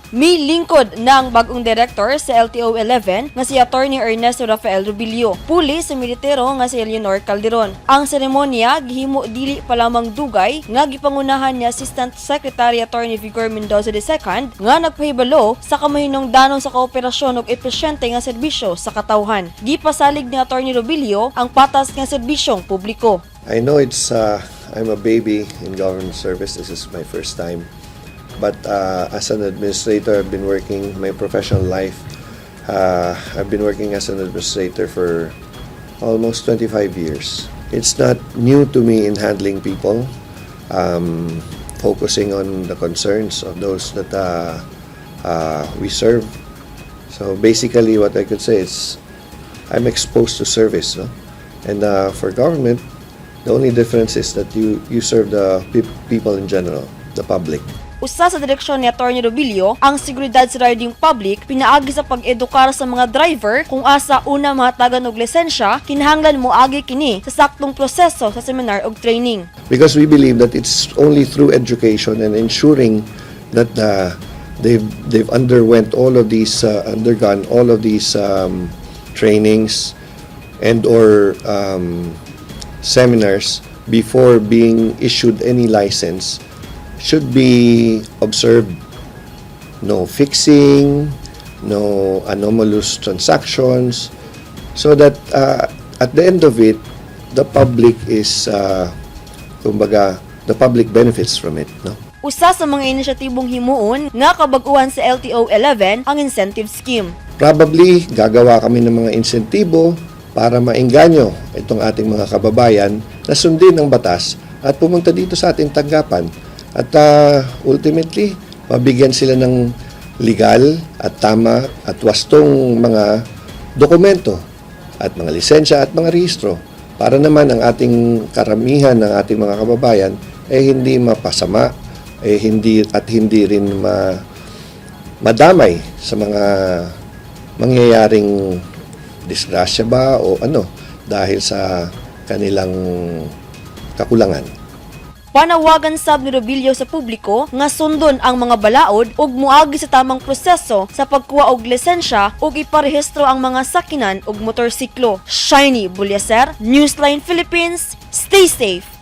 Milingkod na ang bagong director sa LTO 11 nga si Attorney Ernesto Rafael Rubilio, puli sa militero nga si Eleanor Calderon. Ang seremonya gihimo dili pa lamang dugay nga gipangunahan ni Assistant Secretary Attorney Vigor Mendoza II nga nagpahibalo sa kamahinungdanon sa kooperasyon ug episyente nga serbisyo sa katawhan. Gipasalig ni Attorney Rubilio ang patas nga serbisyong publiko. I know it's I'm a baby in government service. This is my first time. But as an administrator, I've been working my professional life. I've been working as an administrator for almost 25 years. It's not new to me in handling people, focusing on the concerns of those that we serve. So basically, what I could say is I'm exposed to service. No? And for government, the only difference is that you serve the people in general, the public. Usa sa direksyon ni Attorney Robilio ang seguridad sa riding public pinaagi sa pag-edukar sa mga driver kung asa una mahatagan og lisensya, kinahanglan moagi kini sa saktong proseso sa seminar og training. Because we believe that it's only through education and ensuring that they've underwent all of these undergone all of these trainings and or seminars before being issued any license should be observed: no fixing, no anomalous transactions, so that at the end of it, the public is, kumbaga, the public benefits from it, no? Usa sa mga inisyatibong himuon nga kabag-uhan sa LTO 11 ang incentive scheme. Probably, gagawa kami ng mga insentibo para maengganyo itong ating mga kababayan na sundin ang batas at pumunta dito sa ating tanggapan. At ultimately, mabigyan sila ng legal at tama at wastong mga dokumento at mga lisensya at mga rehistro para naman ang ating karamihan ng ating mga kababayan eh hindi mapasama eh hindi at hindi rin madamay sa mga mangyayaring disgrasya ba o ano dahil sa kanilang kakulangan. Panawagan sab ni Robilio sa publiko nga sundon ang mga balaod ug moagi sa tamang proseso sa pagkuha og lisensya ug iparehistro ang mga sakinan ug motorsiklo. Shiny Bulyaser, Newsline Philippines, stay safe.